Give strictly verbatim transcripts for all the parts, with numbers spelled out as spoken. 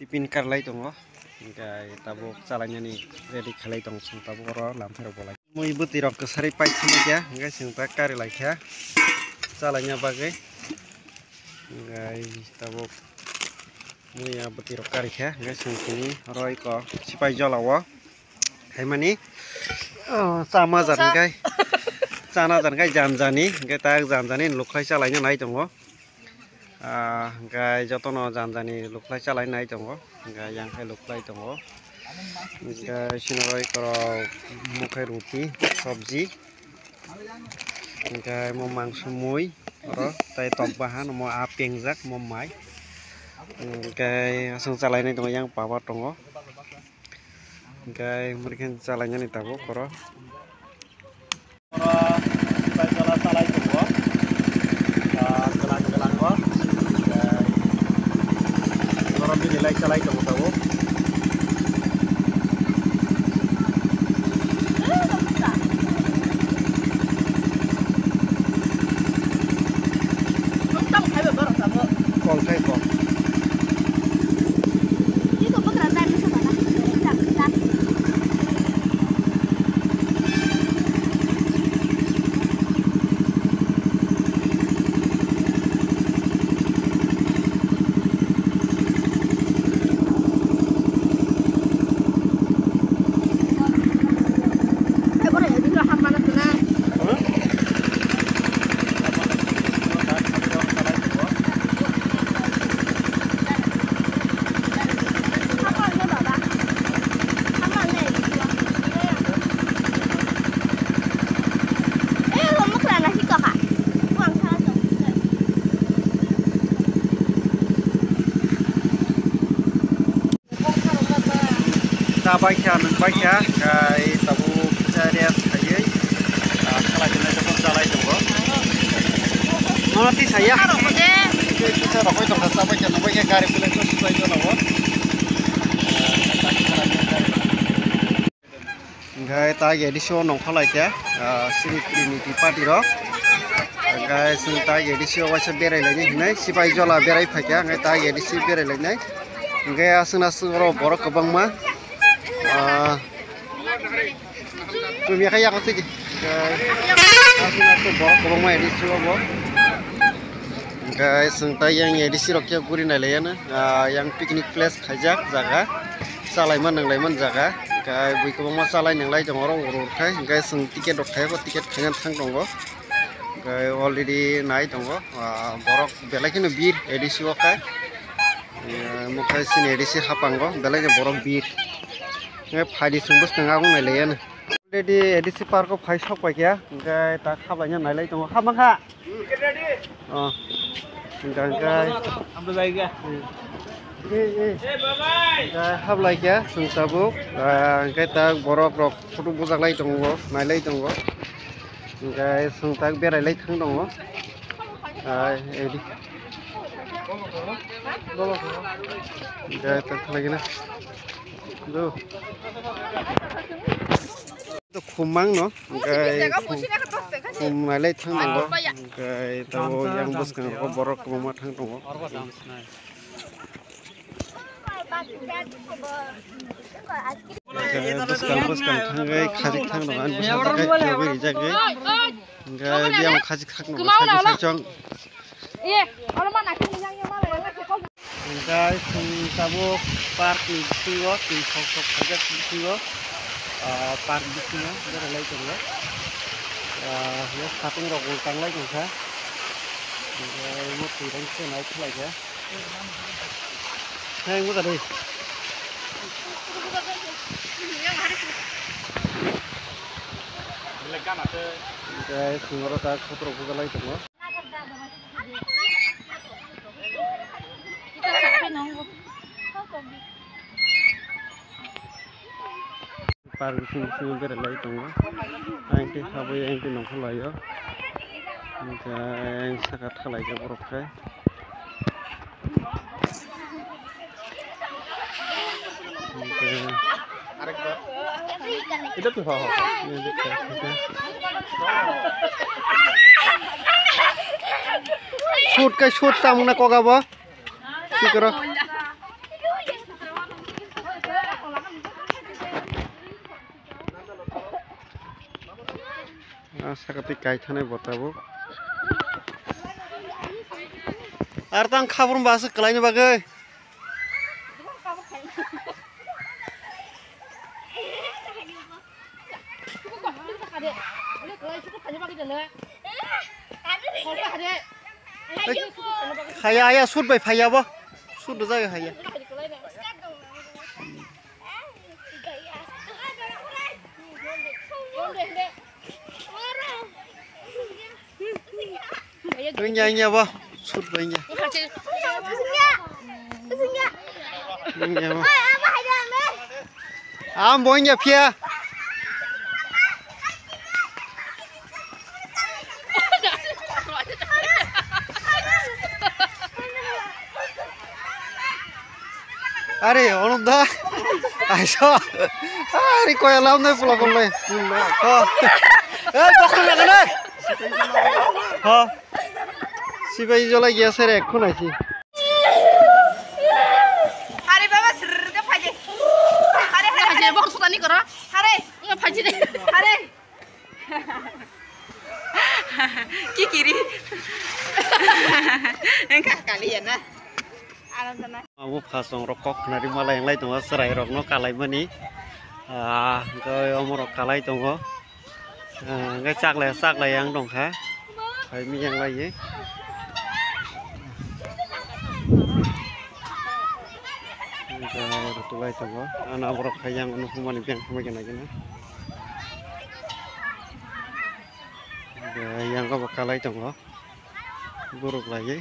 Tiffin karlai tongo, hingke tabuk chalainani ready khalai tongo, chwng tabuk oro lamphai rok bolai. Mui bwtwi rok kwsari paithakya, hingke chwng ta kari laikha chalaina bagwi. Hingke tabuk mui ya bwtwi rok karikha, hingke chwng tini oro eko sipai jolao. Haimani, oh, chama jar hingke, chana jar hingke janjani, hingke tak janjani lukhlai chalaina nai tongo. Ah, hingke jotono janjani lukhlai chalaina nai tongo, hingke yang khe lukhlai tongo. Hingke sinoro ikorok mukhai ruti, sabji, hingke mo mangso mui, oro tai tok bahan, mo a pengjak, mo mai. Hingke aswng chalainai tongo, yang papa tongo. Hingke murikhen chalainani tabuk oro. Oro bai jala chalai tongo. Ah, gwnang gwnang o. Hingke oro bini lai chalai tongo tabuk. Kol khai kol. Cha bai kha, nwng bai kha, kai tabuk kisa rest khaiwi, ah, khalai tongnai jokhon chalai tongo. Nono twi saya. Kisa rokoi tongkha, cha bai kha, nwng bai kha, gari belai no swbai jono bo. Hingke ta A D C o nongkhor lai khe, ah, sini Trinity party rok. Hingke chwng ta A D C o waisa berai lainai hinui, sipai jola berai phai khe, hingke ta A D C berai lainai. Hingke aswk na aswk oro borok kwbangma, ah, chumya khe yago twi di. Hingke aswk na aswk borok kwbangma A D C o bo. Hingke chwng ta yang A D C rok khe guri nai lai ya no, ah, yang picnic place khaijak jaga, chalaima nwnglaiman jaga. Hingke bui kwbangma chalai nwnglai tongo oro uro khai, hingke chwng ticket rok khai bo, ticket khaina thang tongo. Hingke already nai tongo, ah, borok belai kheno bir A D C o khai. Eh, omo khai chini A D C hapango belai no borok bir. Hingke phaidi chwng bwskang o nai lai ya no. Already A D C park o phai sok pai kha, hingke ta khaplaina nai lai tongo. Kha mankha? Oh, hingke, hingke. Hingke hablai kha chwng tabuk, ah, hingke ta borok rok photo bujak lai tongo, nai lai tongo. Hingke chwng tak berai lai thang tongo. Ah, A D C. Hingke ta khlaigena. Do. To khum mang no, hingke khum, khum nai lai thang tongo, hingke tabuk yang bwskang o borok kwbangma thang tongo. Hingke bwskang bwskang thangwi khajik thang tongo, ani bwsa jagai rijagwi, hingke biyang khajik thang tongo, sajwk sajwk. Hingke chwng tabuk park ni bisingo twi sok sok khaijak bisingo, ah, park bisingo berai lai tongo. Ah, ya satung rok bo tang lai tongkha. Hingke omo twi rang se nai khlai kha. Hai, mo tadi. Hingke chwng oro ta khotoro buja lai tongo. Park bising bisingo berai lai tongo. Ang tei habwi ang tei nongkhor lai o. Hingke ang saka thalai khe borok khe. Hingke shoot kai shoot tamo na koga bo. Tikoro. Sakati kaithanai bo tabuk. Ar tang khabrum ba aswk kwlaini bagwi. Haya, haya, shoot bai phaiya bo. Shoot rwjak haya. Wngya, wngya bo. Shoot bai wngya. Wngya bo. Am bo wngya phiya. Are, Onuk da. Aiso. Are, koya lam nai pula kon nai. Ho. Ei, bokol na nai. Ho. Sibai jola giya sere, khunai si. Hare baba, srrr, ka phaji. Hare, hare, hare. Bokol sutani koro. Hare. Nga phaji de. Hare. Kikiri. Engka kali ya na. Alam sana. Abo phasong rok kok khnari malai wng lai tongo, chwrai rok no kalai mani. Ah, hwnkhe omo rok kalai tongo. Ah, hwnkhe chaklai, chaklai yang tongkha. Hai mi yang lai ye. Hwnkhe rwtulai tongo. Ano borok hai yang nukmani beng thumai gana gana. Yang bo kalai tongo. Borok lai ye.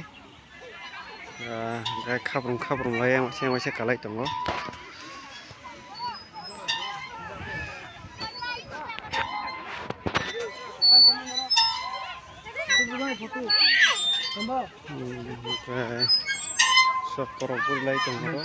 Ah, hwnkhe khaprum khaprum lai yang waisa waisa kalai tongo. Hmm, hwnkhe sok korok bwrwi lai tongo.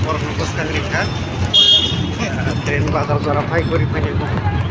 Borokno bwskang rikha. Train bazar jora phai gori phai nai.